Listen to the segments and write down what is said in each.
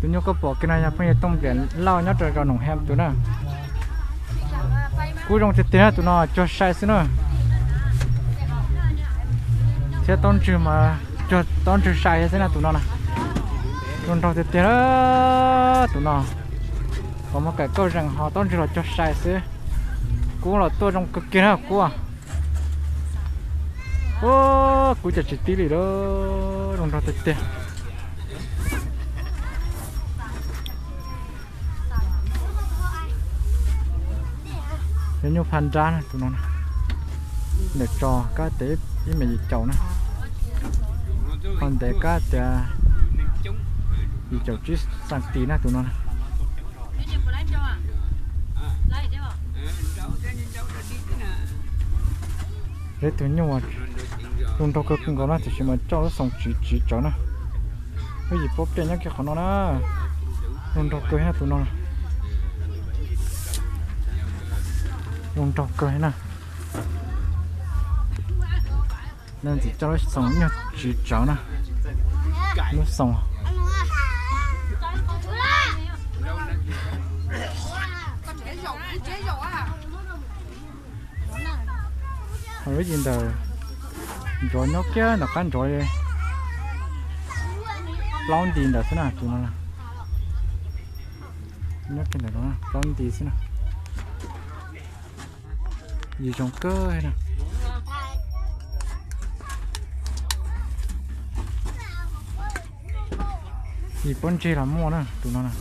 Tus nyuj koj pom kiag no yog phooj ywg Tooj Npliam Lauj nyob rau zos Noom Hem tus na. Kub zoo tiag tiag na tus no, cuag sai xwb na. Thiab taub ntswg mas cuag taub ntswg sai xwb na tus no na. Zoo nraug tiag tiag na tus no. Qhov muaj kaim kauj zees ho taub ntswg los cuag sai xwb. Kub los tuaj zoo kawg kiag na kub. Kub cas tsis tib li lawm, zoo nraug tiag tiag. Yog nyuj phaj nrab na tus no. Ntawm tso kab tias ib mev yim caum na. Ho ntev kab tias yim caum tsib xas tis na tus no. Peb tus nyuj zoo nraug kawg nkaus na, tiam sis mas coj lub xoo tsiv tsiv tsawv na. Lub yim pob pliaj nyob kiag qhov no na. Zoo nraug kawg na tus no. Zoo nraug kawg na. Leej txiv coj lub xoo nyuj tsiv tsawv na. Lub xoo. Lub yim ntawm nrov nyob kiag ntawm qab nrov plaub nti ntawd xwb na tus no. Nyob kiag ntawm no plaub nti xwb na. Yim zoo kawg na. Yim pob ntseg los muaj na tus no na.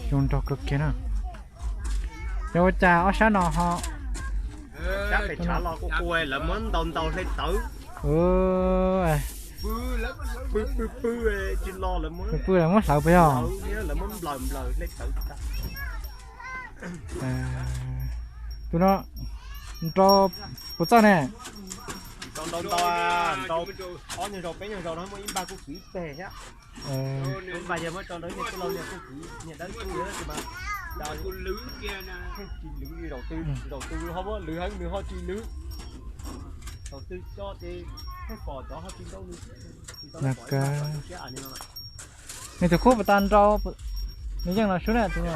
Zoo nraug kawg kiag na. Yog ua cas ob sab no ho? Sab pem tshav los kuj quaj, lawv muab ntau ntau hle tawv. Pw pw pw, tsis los lawv muab, pw lawv muab hlawv puas yog? Lawv muab nplaws nplaws hle tawv. Tus no nrau puas txawj ne? Nrau ntau ntau, nrau ob nyuag zaus peb nyuag zaus no muaj ib npag kuj kwv ib teg thiab. Ib npag yog muab tso nrau ib niag tij laug niag kuj kwv niag dawb kuj kwv tus mas. Pheej tsis lwv li zaum twg, zaum twg ho muab lwv heev nws ho tsis lwv. Zaum twg tso ces pheej pom cov ho tsis nrau nws. Nws tus khub puas tau nrau, nws yeej los sub na tus no.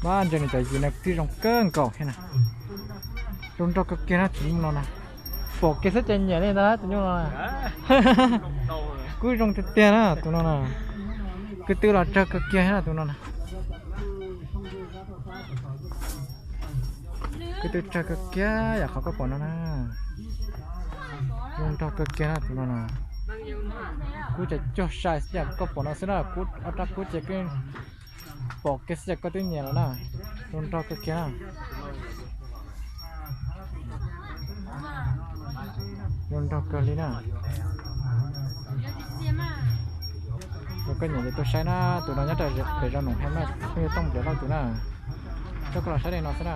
Mas ntsia nws cov yim no twb zoo kawg nkaus thiab na. Zoo nraug kawg kiag na tus nyuj no na. Pom kiag xwb ces nyiam li ntag tus nyuj no na. Kub zoo tiag tiag na tus no na. Kwv tw los tsawg kawg kiag thiab na tus no na. Kwv tw tsawg kawg kiag yam qhov koj pom no na. Zoo nraug kawg kiag na tus no na. Kub ces cuag sai xwb yam koj pom no xwb na, kub ob rab kub ces pom kiag xwb ces koj twb nyiam lawm na. Zoo nraug kawg kiag na. Zoo nraug kawg li na. Yog koj nyiam ces tuaj saib na, tus no nyob rau pem zos Noom Hem na, phooj ywg Tooj Npliam Lauj tus na. Coj koj los saib li no xwb na.